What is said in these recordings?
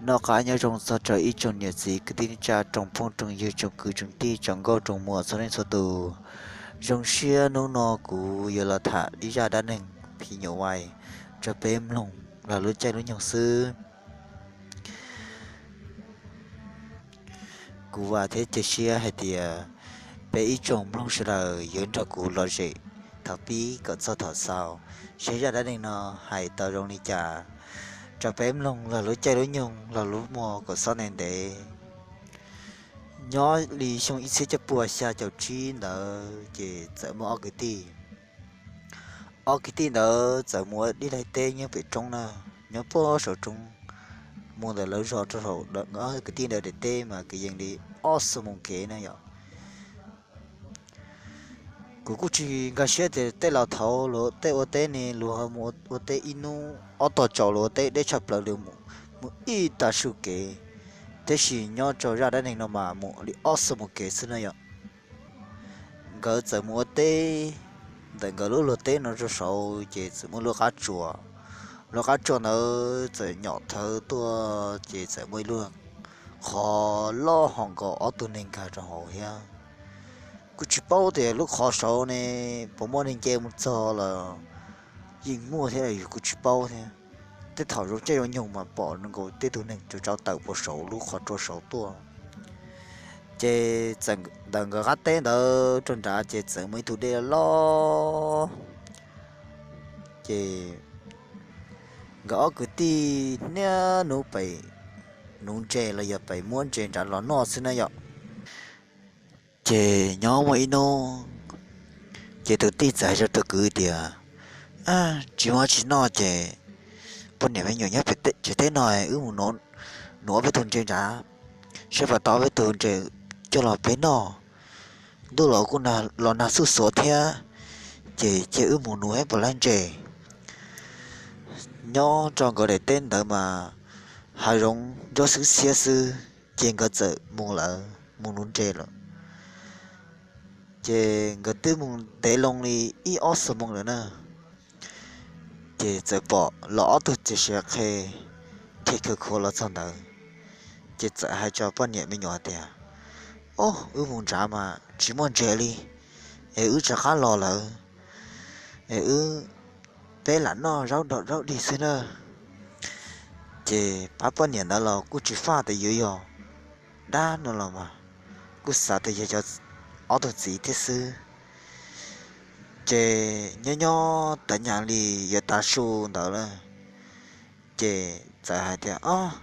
Noj qab nyob zoo txog rau ib tsoom niam txiv kwv tij neej tsa, tsoom phooj tsoom ywg, tsoom kwv tsoom tij, tsoom nkauj tsoom muam txhua leej txhua tus. Zoo siab hnub no kuv yuav los tham ib zaj dab neeg phim nyuj vais rau peb mloog los lub caij lub nyoog xwb. Kuv vam thiab cia siab hais tias peb ib tsoom mloog sawv daws yuav nrog kuv lom zem thaum pib kom txog thaum xaus, seb zaj dab neeg no hais tau zoo li cas rau peb mloog los lub caij lub nyoog los lub muag kom xob ntev ntev. Nyob li xyoo ib txhiab cuaj puas xya caum tsib ntawd ces txawm muaj ob kwv tij. Ob kwv tij ntawd txawm mus ua dib laij teb nyob pem roob na, nyob puag saum roob, mus ntawm lawv zos rau saum, kwv tij ntawd daim teb mas kwv yees li ob xuab moos kev na yom. Kuv kuj tsis nkag siab tias tej laus thaud luag tej ua teb ne, luag mus ua teb ib hnub ob tog tsaus, luag ua teb deb tshaj plaws, luag mus ib tag su kev, tiam sis nyob rau zaj dab neeg no mas mus li ob xuab moos kev xwb na yom. Nkawd txawm mus ua teb ntawm nkawd lub luag teb no rau saud ces txawm muaj lub qab tsuas. Lub qab tsuas ntawd txawm nyom thawv tuaj ces txawm muaj ib lub qhov loj ho nkaus ob tug neeg nkag rau hauv thiab. Kuj tsis paub tias lub qhov saud ne puas muaj neeg nce mus txog los yeej muaj thiab, yus kuj tsis paub thiab. Tej thaum zoo caij zoo nyoog mas pom nkaus tej tug neeg tsaus tsaus tawm puag saud lub qhov tsua saud tuaj. Ces txawm ntawm nkawd qab teb ntawd rau nrad ces txawm muaj ib tug dej loj. Ces nkawd ob kwv tij niaj hnub pem nuv ntses los yog pem muab ntses nrad los noj xwb na yom. Ces nyob muaj ib hnub ces tus tij txawm hais rau tus kwv tias, tsis muaj tsis noj ces poj niam me nyuam nyob pem tsev teb no, wb mus nuv ob peb tug ntses nrad, saib puas tau ob peb tug ntses coj los peb noj. Ntuj los kuj los nag xuj xuav thiab, ces cia wb mus nuv saib puas laib ntses. Nyob rau nkawd daim teb ntawd mas hav zoov nruab xwb xiab xwb, ces nkawd txawm mus lawm, mus nuv ntses lawm. Ces nkawd twb mus ntev loo li ib ob xuab moos lawm na, ces txawm pom los ob tug txiv siav qhe, qhe khawv khuav los txog ntawd. Ces txawm hais rau poj niam me nyuam tias, Ob, wb mus nrad mas tsis muaj ntses li, es wb rov qab los lawm, es wb, peb lam noj zaub dog zaub dig xwb na. Ces pab poj niam ntawd los kuj tsis faj tias yuav yog dab no los mas, kuj xav tias yog cov ob tug txiv thiab xwb. Ces nyob nyob tawm nyam li yuav tav su ntawd lawm, ces txawm hais tias, Ob,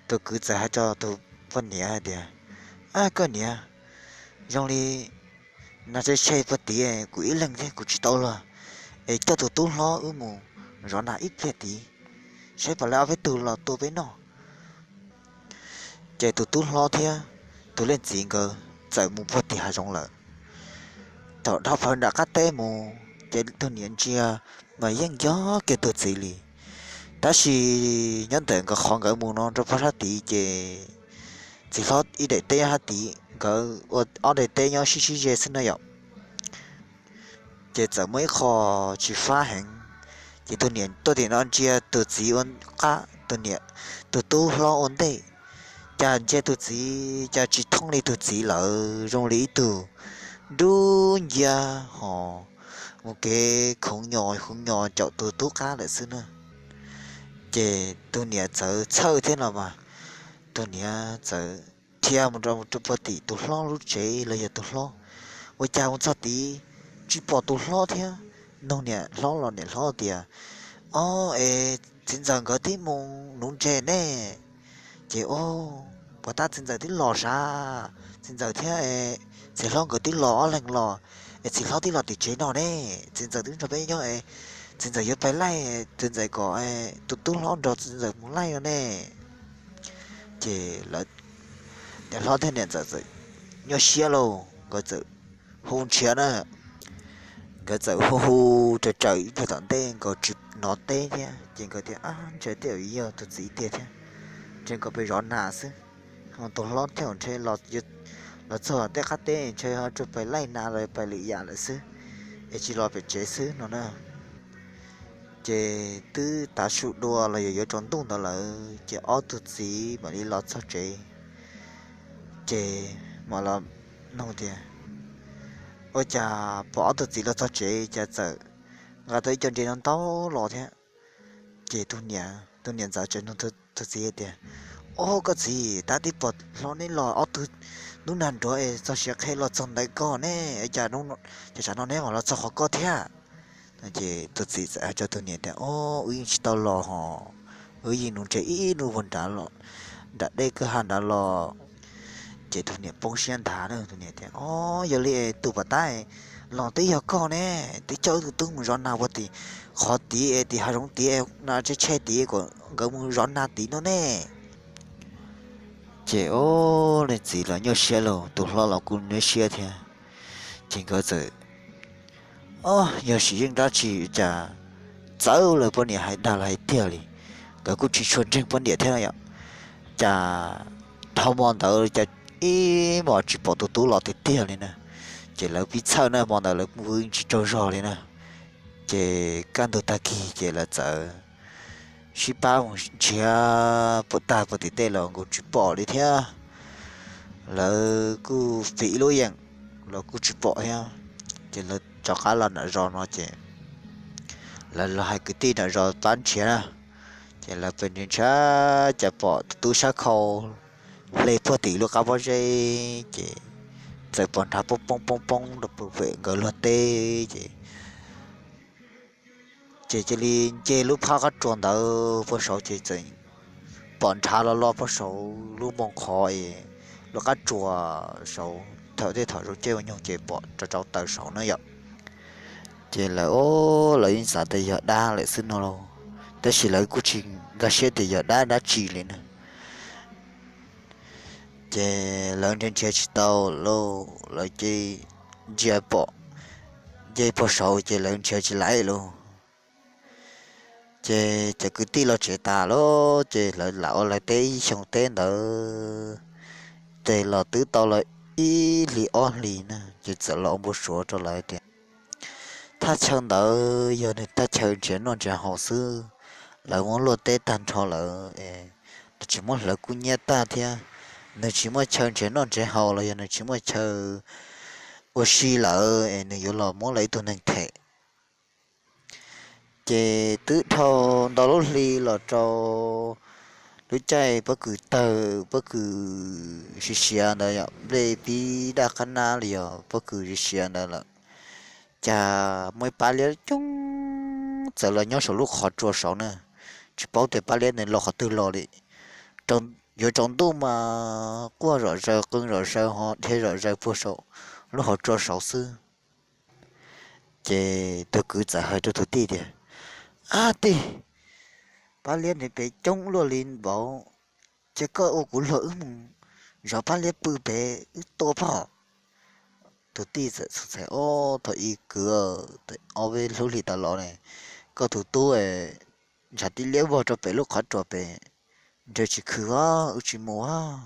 tus kwv txawm hais rau tus poj niam hais tias, Ab, koj niam, zoo li nas tshe tshe puag tid, kuv ib leeg thiab kuv tsis tau luag, es coj tus tub hlob wb mus zov nas ib pliag tid, saib puas laib ob peb tug los tua peb noj. Ces tus tub hlob thiab tus leej txiv nkawd txawm mus puag tim hav zoov lawm. Thaum dhau plaws nram qab teb mus ces tus niam ntsia mas yeej yog kiag tus txiv li. Tab sis nyob ntawm nkawd qhov nkawd mus no rau puag sab tid ces txiv hlob ib daim teb nyob sab tid, nkawd ua ob daim teb nyob sib sib ze xwb na yom. Ces txawm muaj ib qho tsis fab heev, ces tus niam tuaj tim no ntsia tus txiv ua qab, tus niam, tus tub hlob ua ntej, cas ntsia tus txiv cas tsis thooj li tus txiv lawm, zoo li ib tug nruab nciab ho mus kev khoov nyos khoov nyos caum tus tub qab lawm xwb na. Ces tus niam txawm txhawj thiab no mas, tus niam txawm dhia mus rau puag tim tus hlob lub tsev los yog tus hlob. Ua cas mus txog tid tsis pom tus hlob thiab. Nug niam hlob los niam hlob tias, Ob, es txiv ntxawm nkawd twb mus nuv ntses ne. Ces, Ob, puas tab txiv ntxawm twb los sav? Txiv ntxawm thiab txiv hlob nkawd twb los ob leeg los, es txiv hlob twb los tim tsev no ne. Txiv ntxawm twb nrog peb nyob es txiv ntxawm yuav pais laij, txiv ntxawm kom tus tub hlob nrog txiv ntxawm mus laij no ne. Ces niam hlob thiab niam ntxawm txawm nyuaj siab lauj, nkawd txawm hu nrhiav na. Nkawd txawm hu hu raws raws ib pliag tom ntej nkawd tsis hnov teb thiab, ces nkawd tias, Ab, ntshe tej zaum yog tus txiv tiag thiab, ntshe nkawd pais zov nas xwb. Ho tus hlob thiab ntshe los txog tej qab teb ntshe ho tsuas pais laij nas los pais lwm yam lawm xwb, es tsis los pem tsev xwb no na. Ces twb tav su dua los yog yuav tsaus ntuj ntawd lawm ces ob tug txiv mam li los txog tsev. Ces mam los nug tias, ua cas pom ob tug txiv los txog tsev cas txawm nqa tau ib co ntses no ntau los thiab. Ces tus niam ntxawm txawm nug tus txiv hais tias, o koj txiv, tab twb pom hlo neb los ob tug hnub nag nruag es txog siav qhe los txog ntawm koj ne, cas tsam no neb mam los txog qhov koj thiab? Ces tus txiv txawm hais rau tus niam tias, o, wb yeej tsis tau los hos, wb yeej nuv ntses ib hnub puag nrad los, nram dej kwj ha nrad los. Ces tus niam poob siab nthav na, tus niam tias, o, yog li es tus pom tab los twb yog koj ne, twb coj wb tus tub mus zov nag puag tim qhov tid es tim hav zoov tid, nag tshee tshee tid kom nkawd mus zov nag tid no ne. Ces o, leej txiv los nyuaj siab lauj, tus hlob los kuj nyuaj siab thiab. Ces nkawd txawm, o, yog sim yeej dab tsi cas txawv lawv poj niam hais dag lawv hais tiag li. Nkawd kuj tsis tshua ntseeg poj niam thiab yom, cas dhau hmo ntawd cas ib hmos tsis pom tus tub los tiag tiag li na. Ces lawv pib txhawj na, hmo ntawd lawv kuj tsis tsaug zog li na. Ces kaj ntug tag kis ces lawv txawm sib pab mus nrhiav puas tag puag tim tej los nkaus tsis pom li thiab. Lawv kuj fim ib lub yeem los kuj tsis pom thiab. Ces lawv rov qab los nram zos no ces lawv los hais kwv tij nram zos pab nrhiav na. Ces lawv pem nrhiav nrhiav cas pom tus tub sab khau hle puag tim lub qab pob zeb ces txawm pom nrhav poob poob poob poob rau puag pem nkawd luag teb ces ces cia li nce lub phab qab tsuas ntawd puag saud ces txawm pom nrhav los los puag saud lub npoo qhov es lub qab tsuas saud thaum tej thaum zoov caij ua nyoog ces pom rau rau taws saud na yom. Ces lawv, o, lawv yeej xav tias yog dab lawm xwb no lauj, tab sis lawv kuj tsis nkag siab tias yog dab dab tsi li na. Ces lawv nrhiav nrhiav tsis tau lauj, lawv ces ntsia pom nce puag saud ces lawv nrhiav tsis laib lauj. Ces cov kwv tij los tsev tas lawm ces lawv lam ua lawv teb ib xyoo teb ntawd, ces los twb tau lawm ib hlis ob hlis na ces txawm los ua npau suav rau lawv tias thaj chaw ntawd yog nws thaj chaw nrhiav noj nrhiav haus xwb. Lawv muab luaj teb tag nrho lawm es nws tsis muaj hlawv kub nyiab tag thiab, nws tsis muaj chaw nrhiav noj nrhiav haus los yog nws tsis muaj chaw ua si lawm es nws yuav los muab lawv ib tug neeg them. Ces twb dhau ntau lub hli los rau lub caij pob kws tawg, pob kws siav siav ntawd yom, nplej pib daj qab nab li yog pob kws siav siav ntawd lawm, cas muaj ib pab liab coob txawm los nyob saum lub qhov tsua saud na. Tsis paub tias pab liab ntawd los qhov twg los li. Yuav tsaus ntuj mas quaj zom zaws qw zom zaws ho dhia zom zaws puag saum lub qhov tsua saud xwb. Ces tus kwv txawm hais rau tus tij tias, ab tij, pab liab nws pem coob luaj li npaum, ces koj ua kuv luag wb mus zov pab liab pw pem wb tua pab. Tus tij txawm txhais, ob, thaum ub kwv, ob peb lub hlis tas los ne, koj tus tub ntshav tib liab vog rau pem lub qhov tsua pem, nrhiav tsis khwv os, wb tsis mus os.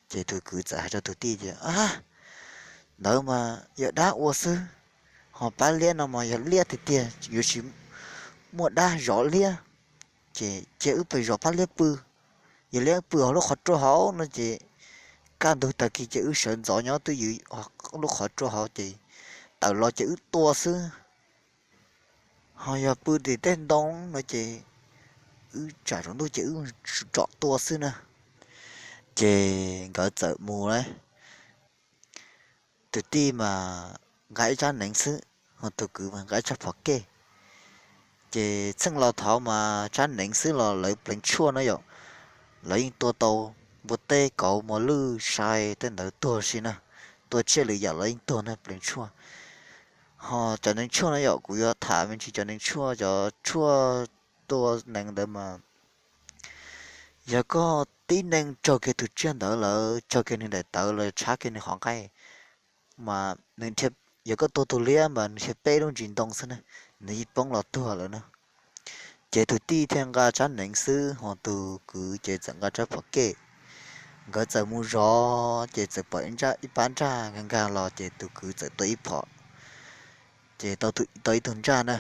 Ces tus kwv txawm hais rau tus tij tias, ab, ntawd mas yog dab ua xwb, ho pab liab no mas yog liab tiag tiag yuav tsis muaj dab zov liab. Ces cia wb pem zov pab liab pw, yog liab pw hauv lub qhov tsua hauv no ces kaj ntug tag kis ces wb sawv ntxov nyob twj ywm lub qhov tsua hauv ces tawm los ces wb tua xwb. Ho yog pw tim tej ntoo no ces wb tsam tsaus ntuj ces wb tsom tua xwb na. Ces nkawd txawm mus lawm. Tus tij mas nqa ib tsab neev xwb, ho tus kwv mas nqa ib tsab phom kej. Ces txheej laus thaud mas tsab neev xwb los lawv pleev tshuaj na yom, lawv yeej tua tau npua teb kauv mos lwj sai tej ntawd tuag si na, tua tsiaj lwm yam los yeej tuag na pleev tshuaj. Ho cov neev tshuaj na yom, kuv yuav tham me ntsis cov neev tshuaj, cov tshuaj tua neev ntawd mas yog koj tib neeg raug kiag tus tsiaj ntawd lawm, raug kiag nws daim tawv los tshab kiag nws qhov nqaij, mas nws, yog koj tua tus liab mas nws dhia peb lub ntsis ntoo xwb na, nws yeej poob los tuag lawm na. Ces tus tij thiaj nqa tsab neev xwb, ho tus kwv ces txawm nqa tsab phom kej. Nkawd txawm mus zov ces txawm pom ib pab nraj nkag nkag los ces tus kwv txawm tua ib phom, ces tau ib tug nraj na.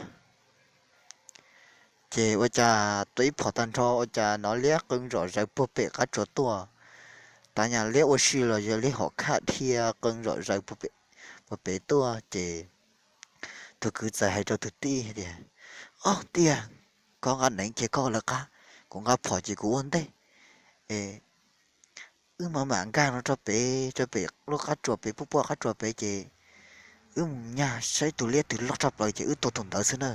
Ces ua cas tua ib phom tag nrho ua cas hnov liab qee zom zaws puag pem qab tsuas tuaj. Tav nyam liab ua si los yog liab hom khaj dhia qee zom zaws puag pem tuaj ces tus kwv txawm hais rau tus tij tias, Ob tiag, koj nqa neev ces koj lawv qab, kuv nqa phom ces kuv ua ntej. Es wb mam mam nkag no rau pem, rau pem lub qab tsuas pem, puag puag qab tsuas pem ces wb mus nyag saib tus liab twg loj tshaj plaws ces wb tua tus ntawd xwb na.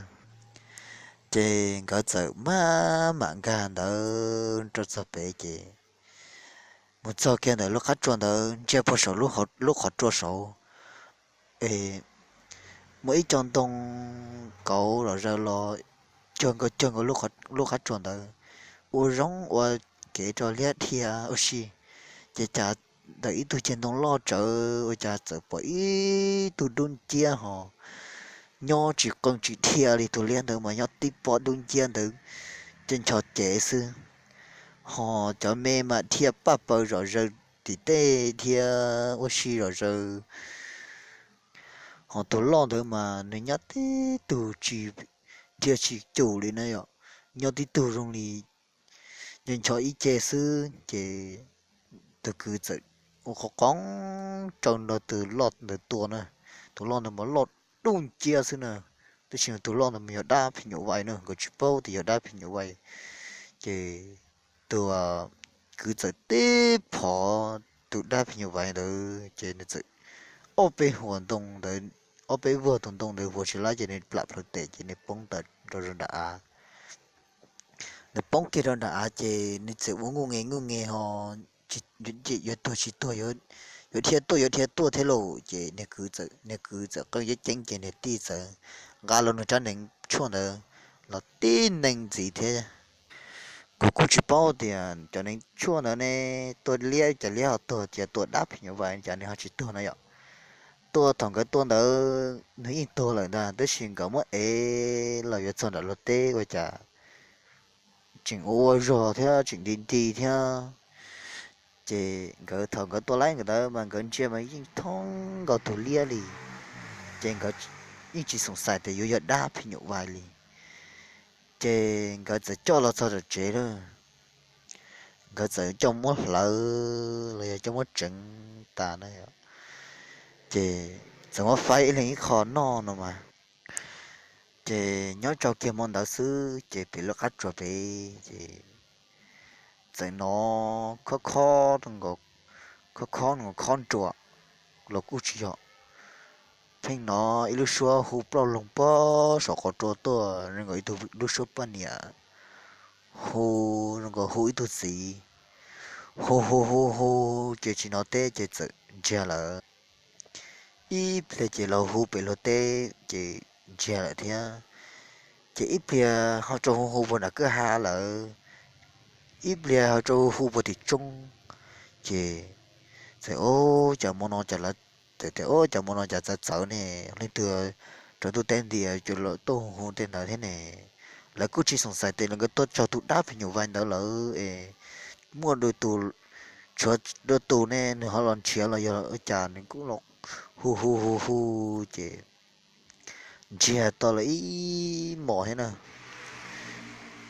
Ces nkawd txawm mam mam nkag ntawd rau txog pem ces mus txog kiag ntawm lub qab tsuas ntawd ntsia puag saum lub qhov tsua saud es muaj ib co ntoo kauv los zaws los cuag nkaus cuag nkaus lub qab tsuas ntawd, ua zoo ua kev rau liab dhia ua si. Ces cas ntawm ib tug ceg ntoo loj tsawv ua cas txawm pom ib tug dub nciab ho nyob tsis qee tsis dhia li. Tus liab ntawd mas nyob tib pob dub nciab ntawd ces ncho cev xwb, ho cov me mas dhia paj paws zom zaws tim tej thiab ua si zom zaws. Ho tus loj ntawd mas nws nyob tib tug tsis dhia tsis cum li na yom, nyob tib tug zoo li ncho ncho ib ce xwb ces tus kwv txawm ua qhov qoob raws nrog tus loj ntawd tua na. Tus loj ntawd mas loj dub nciab xwb na, tab sis tus loj ntawd mas yog dab phim nyuj vais na, nkawd tsis paub tias yog dab phim nyuj vais. Ces tus kwv txawm tib phov tus dab phim nyuj vais ntawd ces nws txawm ob peb huas ntoo ntawd, ob peb vuag tus ntoo ntawd huas tsis lab ces nws plam plhaws tes ces nws poob tawm rau nram av. Nws poob kiag rau nram av ces nws txawm ua nuj nqes nuj nqes ho yuav tuag tsis tuag, yuav dhia tuaj yuav dhia tuaj thiab lauj. Ces nws kwv txawm qee ceeb ceeb ces nws tij txawm nqa los nws rab neev tshuaj ntawd los tib neeg ntxiv thiab. Kuv kuj tsis paub tias cov neev tshuaj ntawd ne, tua liab cas liab ho tuag, cas tua dab phim nyuj vais cas nws ho tsis tuag no yom. Tua thaum nkawd tua ntawd nws yeej tuag lawm ntag, tab sis nkawd muab ev los yuav txog nram luag teb ua cas tseem ua ua zog thiab tseem nti nti thiab. Ces nkawd thaum nkawd tua laib nkawd ntawd mas nkawd ntsia mas yeej thoob nkaus tus liab li, ces nkawd yeej tsis xoom xais tias yuav yog dab phim nyuj vais li. Ces nkawd txawm coj los txog tom tsev lawm, nkawd txawm coj muab hlawv los yog coj muab tseev tas na, ces txawm muab faib ib leeg ib qho noj no mas. Ces nyob tsau kiag hmo ntawd xwb ces pem lub qab tsuas pem ces txawm hnov khob khob, khob khob nkaus khob nruas los kuj tsis yog, pheej hnov ib lub suab hu plauj loog pog saum qhov tsua tuaj zoo nkaus ib tug lub suab poj niam hu, zoo nkaus hu ib tug txiv, hu hu hu hu ces tsis hnov teb ces txawm ntsiag lawm. Ib pliag ces los hu pem luag teb ces ntsiag lawm thiab. Ces ib pliag ho rau hu hu puag nram kwj ha lawm, ib pliag ho rau hu hu puag tim roob. Ces txawm, Ub, cas hmo no cas lawv, txawm tias, Ub, cas hmo no cas txawv txawv ne, leej twg rau ntuj teb nti tuaj hu hu tej ntawd thiab ne? Lawv kuj tsis xoom xais tias lawv nkawd tuaj txog tus dab phim nyuj vais ntawd lawm es muaj dua tus, tshuav dua tus ne, nws ho los nrhiav los yog ua cas nws kuj los hu hu hu hu ces ntsiag to lawm ib hmos thiab na.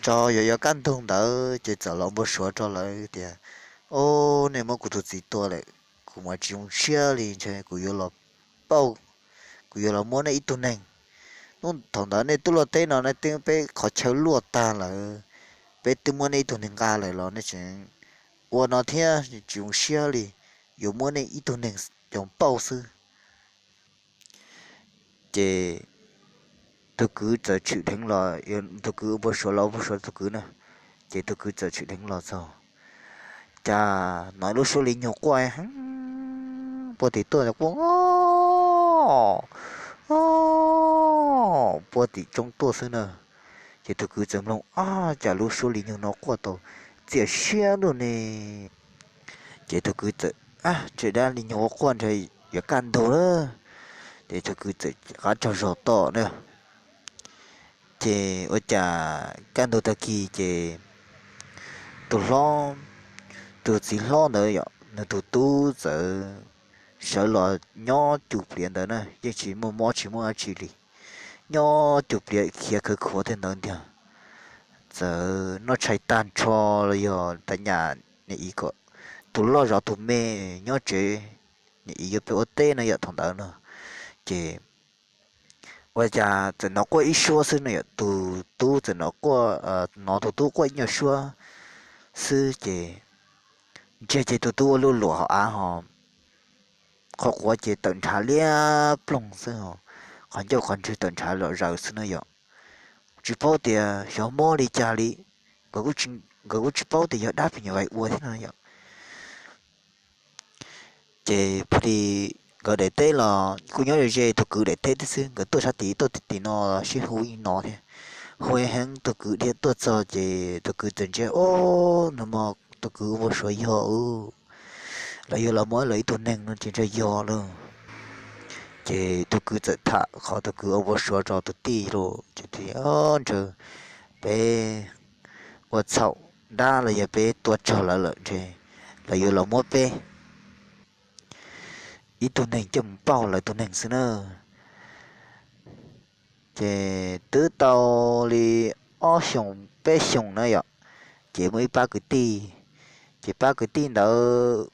Tso yuav yuav kaj ntug ntawd ces txawm los npau suav rau lawv tias, Ob, nej muab kuv tus txiv tua lawm, kuv mas tsis zoo siab li, ntshe kuv yuav los pauj, kuv yuav los muab nej ib tug neeg. Hnub thaum ntawd nej twb luaj teb no, nej twb peb qhov chaw luaj tag lawm, peb twb muab nej ib tug neeg nqa lawm los nej tseem ua no thiab, tsis zoo siab li, yuav muab nej ib tug neeg coj pauj xwb. Ces tus kwv txawm tshwm dheev los, tus kwv ua npau suav los ua npau suav tus kwv na, ces tus kwv txawm tshwm dheev los txog, cas hnov lub suab li nyuag quaj heev puag tim tuaj, quaj o o puag tim roob tuaj xwb na. Ces tus kwv txawm mloog, Ab, cas lub suab li nyuag no quaj tau txias siab luaj ne? Ces tus kwv txawm, Ab, tsam dab li nyuag ua quaj ntshe yuav kaj ntug lawm. Ces tus kwv txawm rov qab tsaug zog tom na. Ces ua cas kaj ntug tag kis ces tus hlob, tus txiv hlob ntawd yom, nws tus tub txawm sawv los nyob cum pliav ntawd na, yeej tsis muaj mob tsis muaj dab tsi li, nyob cum pliav khiav khawv khuav tej ntawd ntiag. txawm noj tshais tag nrho los yog tag nyam, niam txiv kom tus loj zov tus me nyob tsev, niam txiv yuav peb ua teb no yom thaum ntawd no. Ces ua cas txawm hnov quaj ib suab xwb no yom, tus tub txawm hnov quaj, hnov tus tub quaj ib nyuag suab xwb ces ntsia ces tus tub ua luj luam hauv av ho qhov quav ces tawm nrhav liab ploog xwb, qhov ncauj qhov ntswg tawm nrhav zom zaws xwb no yom. Tsis paub tias xyov mob li cas li, nkawd kuj tsis paub tias yog dab phim nyuj vais ua thiab no yom. Ces pw li nkawd daim teb los kuj nyob ze ze tus kwv daim teb thiab xwb, nkawd tuaj sab tid tuaj tim no sib hu ib no thiab. Hu heev tus kwv dhia tuaj txog ces tus kwv txawm ntsia, o, no mas tus kwv ua npau suav yog, lawv yuav los muab lawv ib tug neeg no ces ntshe yog lawm. Ces tus kwv txawm tham qhov tus kwv ua npau suav rau tus tij lawm ces, ntshe peb ua txhaum dab los yog peb tua tsog lawv lawm ntshe lawv yuav los muab peb ib tug neeg coj mus pauj lawv tus neeg xwb na. Ces twb tau li ob xyoos peb xyoos na yom, ces muaj ib pab kwv tij, ces pab kwv tij ntawd,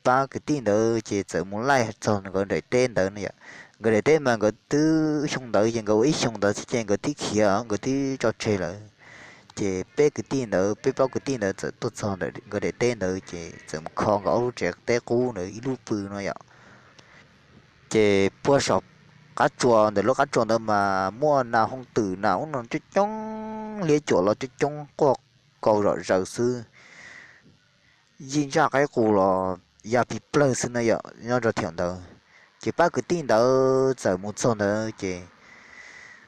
pab kwv tij ntawd ces txawm mus laij txog nkawd daim teb ntawd no yom. Nkawd daim teb mas nkawd twb xyoo ntawd ces nkawd ua ib xyoos ntawd xwb ces nkawd twb khiav nkawd twb tso tseg lawm. Ces peb kwv tij ntawd, peb pab kwv tij ntawd txawm tuaj txog nkawd daim teb ntawd ces txawm mus kho nkawd ob lub tsev teb qub ntawd ib lub pw no yom. Ces puag saum qab tsuas ntawm lub qab tsuas ntawd mas muaj nas hooj twm nas ub no coob coob, liab cuam los coob coob quaj kaus zom zaws xwb. Yij ntsaj qaib qus los ya pig plawg xwb na yom nyob rau thaum ntawd. Ces pab kwv tij ntawd txawm mus txog ntawd ces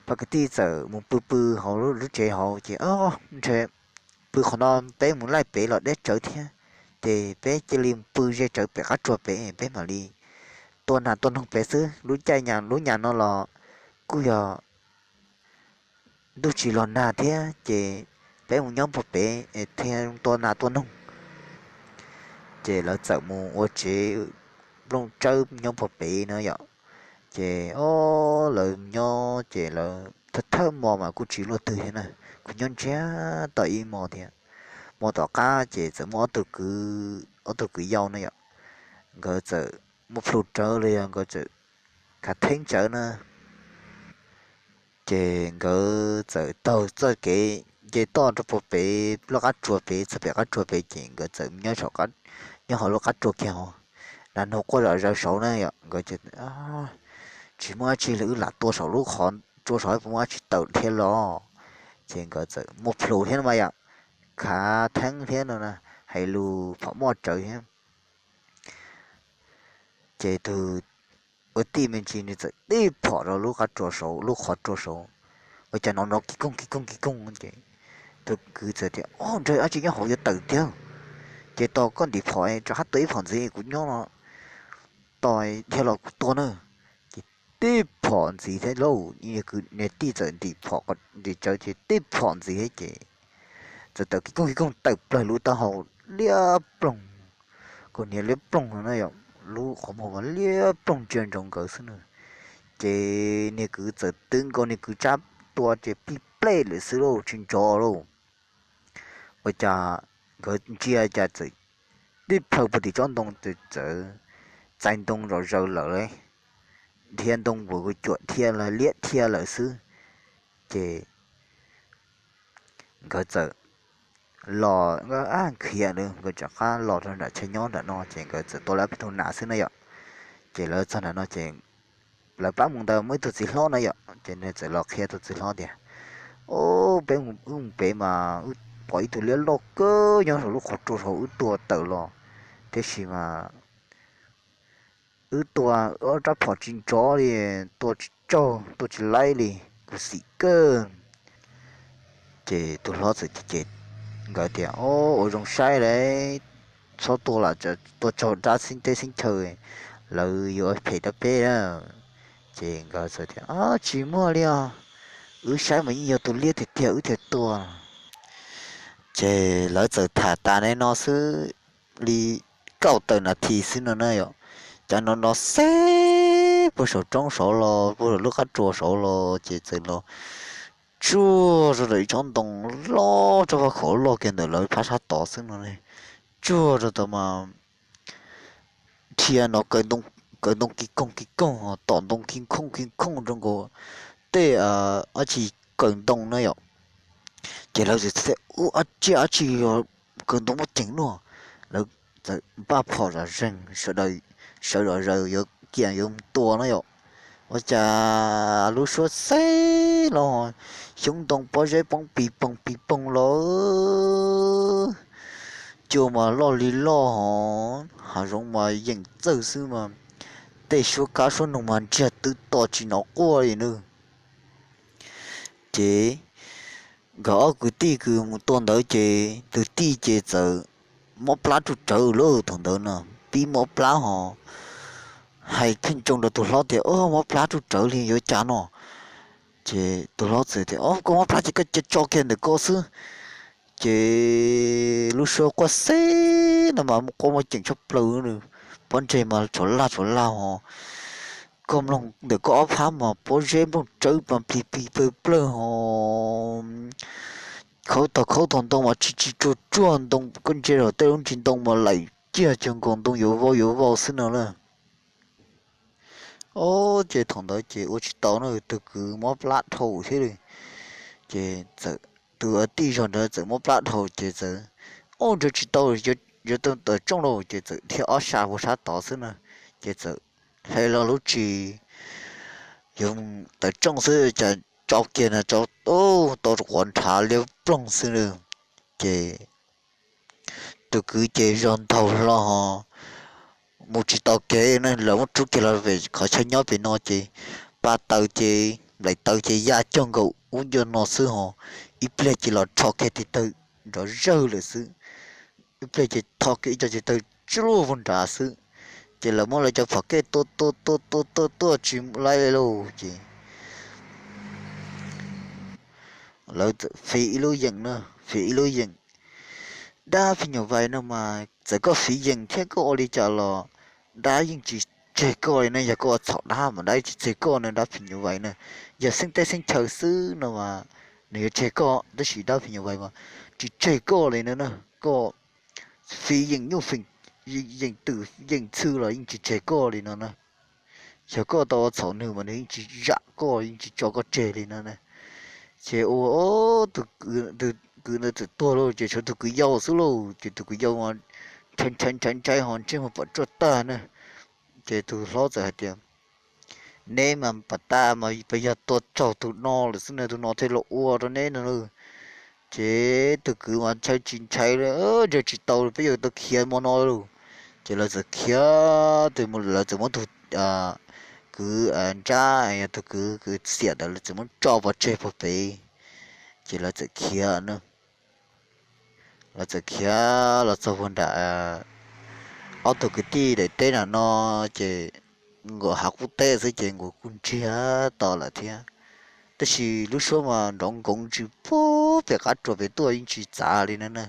pab kwv tij txawm mus pw pw hauv lub tsev hauv ces, o, ntshe pw qhov no peb mus laij pem los deb tsawv thiab, ces peb cia li mus pw ze tsawv pem qab tsuas pem, peb mam li tua nas tua noog pem xwb. Lub caij lub nyam no los kuj yog ntuj tsis los nag thiab ces peb mus nyob puag pem thiaj tua nas tua noog. Ces lawv txawm mus ua tsev nplooj tsawb nyob puag pem no yom. Ces o, lawv nyob ces lawv thawj thawj hmo mas kuj tsis luaj twg thiab na, kuj nyob ntsiag to ib hmo thiab. Hmo tom qab ces txawm muaj ob tug kwv yau no yom, nkawd txawm muaj plhu rawv los yog nkawd txawm khav theeb tsawv na. Ces nkawd txawm taug txoj kev nce toj rau puag pem lub qab tsuas pem, txog pem qab tsuas pem ces nkawd txawm nyob saum, nyob hauv lub qab tsuas kiag hos, nas noog quaj zom zaws saud na yom. Nkawd tsis muaj dab tsi li, wb lam tua saum lub qhov tsua saud puas muaj dab tsi tawm dhia los. Ces nkawd txawm muaj plhu thiab no mas yom, khav theeb thiab no, hais lus phom moj tsawv thiab. Ces tus ua tij me ntsis nws txawm tib phom rau lub qab tsua saud, lub qhov tsua saud, ua cas hnov nrov kiv koog kiv koog kiv koog ces tus kwv txawm tias, o, ntshe dab tsi nyob hauv yuav tawm tiag. Ces tos koj ntim phom rov qab tua ib phom ntxiv, kuv nyob no tos dhia los kuv tua na. Ces tib phom ntxiv thiab lauj, niag kwv niag tij txawm ntim phom, ntim tsawv ces tib phom ntxiv thiab ces txawm tawm kiv koog kiv koog tawm plaws lub taub hau liab ploog, kaus hniav liab ploog no na yom, lub qhov muag mas liab ploog ntsia ntsoov nkawd xwb na. Ces niag kwv txawm twv nkaus niag kwv tsab tua ces pij plej lawm xwb lauj, tsis nrov lauj. Ua cas nkawd ntsia cas txawm tib plhaw puag tim tsob ntoo, txawm txais ntoo zom zaws lawm, dhia ntoo puas kuv cuam dhia los liab dhia lawm xwb. Ces nkawd txawm los, nkawd khiav, nkawd rov qab los rau nram chaw nyob nram no ces nkawd txawm tua lawv peb tug nas xwb na yom. Ces lawv txog nram no ces lawv pab mus ntawd muaj ib tug txiv hlob na yom, ces nws txawm los qhia tus txiv hlob tias, o, peb mus, wb mus pem mas wb pom ib tug liab loj kawg nyob saum lub qhov tsua saud, wb tua tawm los, tiam sis mas wb tua ob rab phom tsis nrov li, tua tsis tsaug, tua tsis laib li, khuv xim kawg. Ces tus hlob txawm cem nkawd tias, o, ua zoo saib lauj, txhob tua lam tua tsaug dab xib teb xib chaw, lawv yuav phem rau peb na. Ces nkawd txawm tias, o, tsis muaj li os, wb saib mas yeej yog tus liab tiag tiag wb thiaj tua. Ces lawv txawm tham tas li no xwb li kaum tawm nas this xwb no na yom, cas no no xeb puag saum roob saud los puag saum lub qab tsua saud los ces txawm los tsuag rau ntawm ib tsob ntoo loj, tsob vaj khaum loj kiag ntawm lawv phab sab tod xwb no. Tsuag rau tod mas dhia no kaw ntoo ki koog ki koog, tom ntoo ki khooj ki khooj rau nkaus tej dab tsi kaw ntoo na yom. Ces lawv txawm tias, Ub, dab tsi dab tsi kaw ntoo muaj ceem no? Lawv txawm npaj phom zom zeeg, sawv daws zom zaws yuav kiag yuav mus tua na yom. Ua cas lub suab xeb los xyoob ntoo pob zeb poob pis poog pis poog los, cua mas loj li loj hos hav zoov mas yeem txawj xwb mas tej suab kab suab noog mas ntsiag twb to tsis hnov quaj li nawb. Ces nkawd ob kwv tij kws mus tua ntawd ces tus tij ces txawm mob plab ruj rawv lawm. Thaum ntawd no pib mob plab hos hais pheej tsoo rau tus hlob tias, Ob, mob plab ruj rawv li yuav cas no? Ces tus hlob txawm tias, Ob, koj mob plab ces koj cia tso kiag ntawm koj xwb. Ces lub suab quaj xeb no mas muaj quaj muaj ceem tshaj plaws, pob ntseg mas tshav laj tshav laj hos koj mloog ntawm koj ob phab mas pob zeb nplooj tsawb mas plig pig plawg plawg hos khawb tog khawb tog ntoo mas tsis tsis tsuag tsuag ntoo, koj ntsia rau tej lub ntsis ntoo mas laim ciaj cuag nkaus ntoo yuav vau yuav vau xwb no na. Ob, ces thaum ntawd ces ua tsis tau no, tus kwv mob plab dhau thiab li. Ces txawm tus tij zog ntawd txawm mob plab dhau ces txawm, Ob, nrhiav tsis tau, yuav tawm tsooj lauj. Ces txawm dhia ob sab puag sab tod xwb na. Ces txawm hle los lub tsis yuav tawm tsooj xwb cas tso kiag no tso tau rau quav nrhav liab ploog xwb na. Ces tus kwv ces zog ntaug hlo hos mus tsis tau kev na, lawv muab rub kiag los pem qhov chaw nyob pem no ces pa taws ces nplaim taws ces ya cuag nkaus ub ncua no xwb hos ib pliag ces los rho kiag tes taw nrov zawg lawm xwb. Ib pliag ces tho kiag ib co tes taw tsuj lug puag nrad xwb. Ces lawv muab lawv cov phom kej tua tua tua tua tua tua tsis laib lauj ces lawv txawm fiv ib lub yeem na, fiv ib lub yeem. Dab phim nyuj vais no mas txawm koj fiv yeem thiab koj ua li cas los dab yeej tsis tseg koj li na. Yog koj ua txhaum dab mas dab yeej tsis tseg koj na, dab phim nyuj vais na. Yog xeeb teb xeeb chaw xwb no mas nws yuav tseg koj, tab sis dab phim nyuj vais mas tsis tseg koj li no na. Koj fiv yeem nyuj feem, yeem twm yeem txhw los yeej tsis tseg koj li no na. Yog koj tau ua txhaum nws mas nws yeej tsis zam koj, yeej tsis tso koj tseg li no na. Ces ua tus kwv ntawd txawm tuag lauj, ces tshuav tus kwv yau xwb lauj. Ces tus kwv yau mas ntshai ntshai ntshai ntshai ho ntsej muag pom tsuaj tag na. Ces tus hlob txawm hais tias, Neb mas pas tas mas pas yog tua raug tus no lawm xwb na, tus no thiaj los ua rau neb no lauj. Ces tus kwv mas ntshai tsis ntshai li, Nrhiav tsis tau, peb yuav tau khiav hmo no lauj. Ces lawv txawm khiav, lawv txawm muab tus kwv nrab, yog tus kwv kwv xiam ntawd lawv txawm muab tso pov tseg puag pem. Ces lawv txawm khiav na. Lawv txawm khiav los txog puag nram ob tug kwv tij daim teb nram no, ces nkaus hav qub teb xwb ces nkaus kuj ntsiag to lawm thiab. Tab sis lub suab mas nrov nkoov ntsis puag pem qab ruas pem tuaj yeej tsis txav li na.